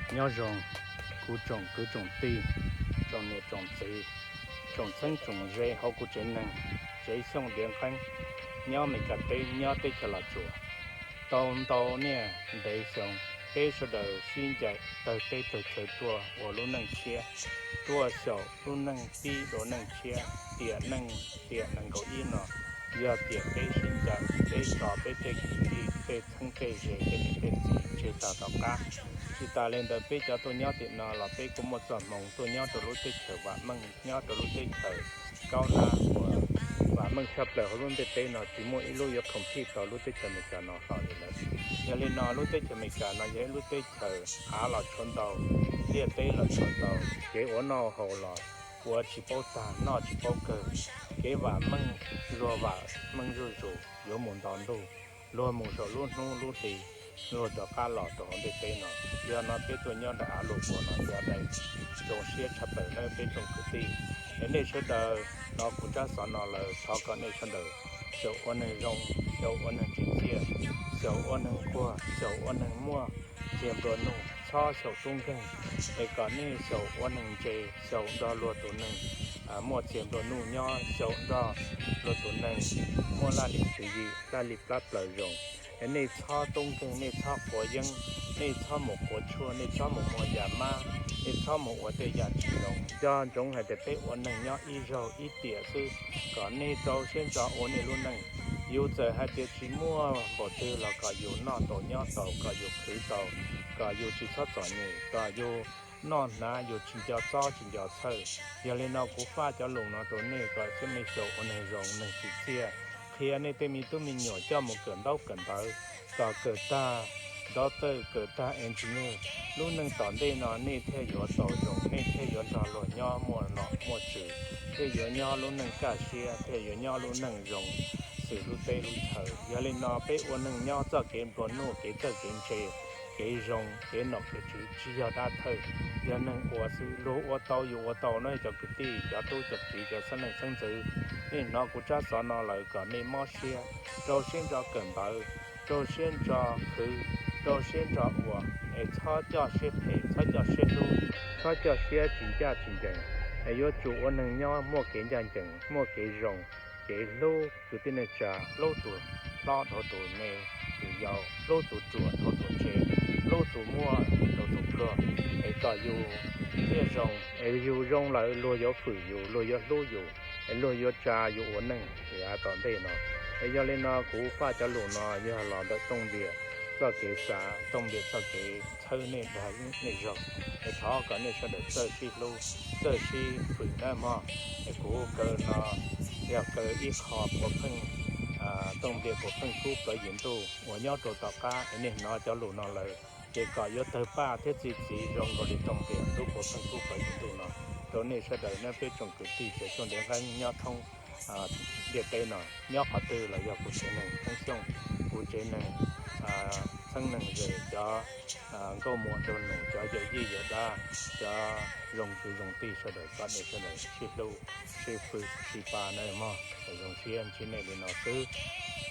Nyob zoo kuv tsoom kwv tsoom tij, tsoom niam tsoom txiv, tsoom txheeb tsoom ze hauv kuv tsev neeg, tsev Xyooj Diav Nqeeb, nyob Meskas teb, nyob teb chaws Los Tsuas. Tau ntau niaj ntev xyoo, peb sawv daws sib ncaim tawg teb tawg chaw tuaj ua lub neej tshiab, tuaj xyaum lub neej pib dua neej tshiab, tiam neej tiam nees nkaum ib no, yog tiam peb sib ncaim, peb tso peb tej kwv tij, tej txheeb tej ze, tej niam tej txiv tseg tag tom qab. Tsis tas li ntawd, peb cov tuaj nyob tim no los peb kuj muaj txoj hmoo tuaj nyob rau lub teb chaws vam meej, nyob rau lub teb chaws kaub nab uas vam meej tshaj plaws hauv lub ntiaj teb no, tsis muaj ib lub yuav compete tau lub teb chaws Amelikas no hlo li lawm. Yog li no, lub teb chaws Amelikas no yog ib lub teb chaws av los tshuav ntau, ntiaj teb los tshuav ntau, kev ua noj haus los ua tsis paub tag, noj tsis paub kawg. Kev vam meej, luag vam meej zuj zus, yuav mus nto ntuj, luag mus saum lub hnub lub hli, luag rov qab los rau hauv ntiaj teb no. Yog no peb tuaj nyob ntawm av luaj puas no yog daim zoo siab tshaj plaws nawb peb tsoom kwv tij. Es nej sawv daws hnov kuv tsab xov no lawm, thov kom nej sawv daws xyaum ua neeg zoo, xyaum ua neeg tsim txiaj, xyaum ua neeg nquag, xyaum ua neeg muaj txiag nplua nuj, txhob xyaum tub nkeeg. Es kom nej xyaum ua neeg ntse, xyaum nrog luag tus neeg muaj txiag nplua nuj nyob, xyaum nrog luag tus neeg muaj laj lim tswv yim, laj lim plab plaws zoo. Es nej txhob tub nkeeg, nej txhob quav yeeb, nej txhob mus quav tshuaj, nej txhob mus muag yam mab, nej txhob mus ua tej yam tsis zoo. Nco ntsoov hais tias peb ua neeg nyob ib zaug ib tiam xwb, kom nej rau siab ntso ua nej lub neej. Yus txawm hais tias tsis muaj npaum twg los kom yus noj tau nyob tau, kom yus khwv tau, kom yus tsis txhob txom nyem, kom yus noj hnav yus tsis nco txob tsis nco txhawj. Yog li no kuv faj cov lus no rau nej kom nej xyaum ua neeg zoo, neeg tsim txiaj, qhia nej tej me tub me nyuam coj mus kawm ntaub kawm ntawv, kom kawm tag doctor, kawm tag engineer. Lub neej tom ntej no nej thiaj yuav tau zoo, nej thiaj yuav nrog luag nyob muaj nom muaj tswv, thiaj yuav nyob lub neej kaj siab, thiaj yuav nyob lub neej zoo xws lub teb lub chaw. Yog li no peb ua neeg nyob txoj kev nplua nuj, kev txawj kev ntse, kev zoo, kev nom kev tswv tsis yog dab thawj, yog neeg ua xwb. Luag ua tau yus ua tau no cov kwv tij, cov tub cov kiv, cov xeeb leej xeeb ntxwv, nej hnov kuv tsab xov no lawm kom nej mob siab, rau siab ntso kawm ntawv, rau siab ntso khwv, rau siab ntso ua, es txhob coj siab phem, txhob coj siab hlub, txhob coj siab tsis ncaj tsis ncees. Es yuav tsum ua neeg nyob muaj kev ncaj ncees, muaj kev zoo, kev hlub kwv tij neej tsa, hlub tus hlob dhau tus me, tus yau, hlub tus ruam dhau tus ntse, hlub tus muaj dhau tus pluag, es kom yus thiaj zoo. Es yus zoo lawm luag yuav fwm yus, luag yuav hlub yus, es luag yuav tsa yus ua neej yav tom ntej no. Es yog li no kuv faj cov lus no yog los ntawm Tooj Npias txoj kev xav, Tooj Npias txoj kev txhawb nej dag nej zog. Es thov kom nej sawv daws txawj sib hlub, txawj sib fwm nawb mog. Es kuv kaw no yog kaw ib qho puav pheej, Tooj Npias puav pheej kub plawv yim ntuj uas nyob rau tom qab, es nej hnov cov lus no lawm ces kom yuav tawg paj thiab txi txiv zoo nkaus li Tooj Npias lub puav pheej kub plawv yim ntuj no rau nej sawv daws nawb peb tsoom kwv tij tsev Xyooj Diav Nqeeb nyob thoob ntiaj teb no, nyob qhov twg los yog kuv tsev neeg Xeeb Xyooj, kuv tsev neeg, txheeb neeg ze, cov nkauj muam nraug nus, cov yawm yij yawm dab, cov zoo kwv zoo tij sawv daws, kom nej sawv daws sib hlub, sib fwm, sib pab nawb mog. Zoo siab ntsib nej li no xwb.